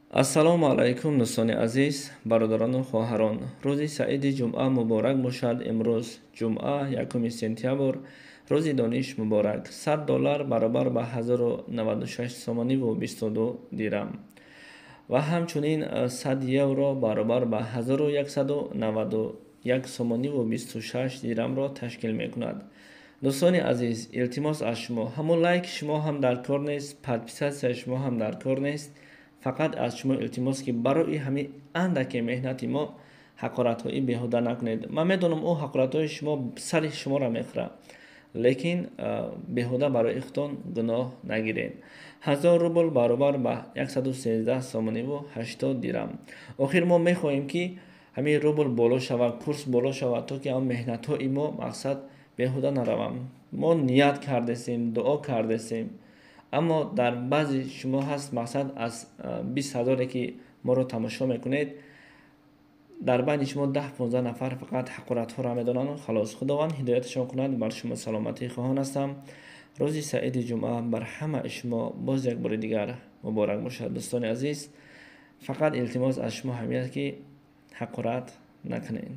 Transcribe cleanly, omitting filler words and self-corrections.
Ассалому алайкум, дӯстони азиз, бародарону хоҳарон. Рӯзи саиди ҷумъа муборак бошад. Имрӯз ҷумъа, 1 сентябр. Рӯзи дониш муборак. 100 доллар баробар ба 1096 сомониву 22 дирам ва ҳамчунин 100 евро баробар ба 1191 сомониву 26 дирамро ташкил мекунад. Дӯстони азиз, илтимос аз шумо, ҳамон лайки шумо ҳам дар кор нест, подписаться шумо ҳам дар кор нест. Фақат аз шумо илтимос, ки барои ҳамин андаке меҳнати мо ҳақоратҳои беҳуда накунед. Ман медонам, ӯ ҳақоратҳои шумо сари шуморо мехӯрад, лекин беҳуда барои худтон гуноҳ нагиред. 1000 рубл баробар ба 113 сомониву 80 дирам. Охир мо мехоҳем, ки ҳамин рубл боло шавад, курс боло шавад, то ки ҳам меҳнатҳои мо, мақсад, беҳуда нараванд. Мо ният кардесем, дуо кардесем, аммо дар баъзи шумо ҳаст, мақсад, аз 20 ҳазоре ки моро тамошо мекунед, дар байни шумо 10-15 нафар фақат ҳақоратҳоро медонанд. Халос, Худованд ҳидояташон кунад. Бар шумо саломатӣ хоҳон ҳастам. Рӯзи саиди ҷумъа бар ҳамаи шумо боз як бори дигар муборак бошад. Дӯстони азиз, фақат илтимос аз шумо ҳамин аст, ки ҳақорат накунед.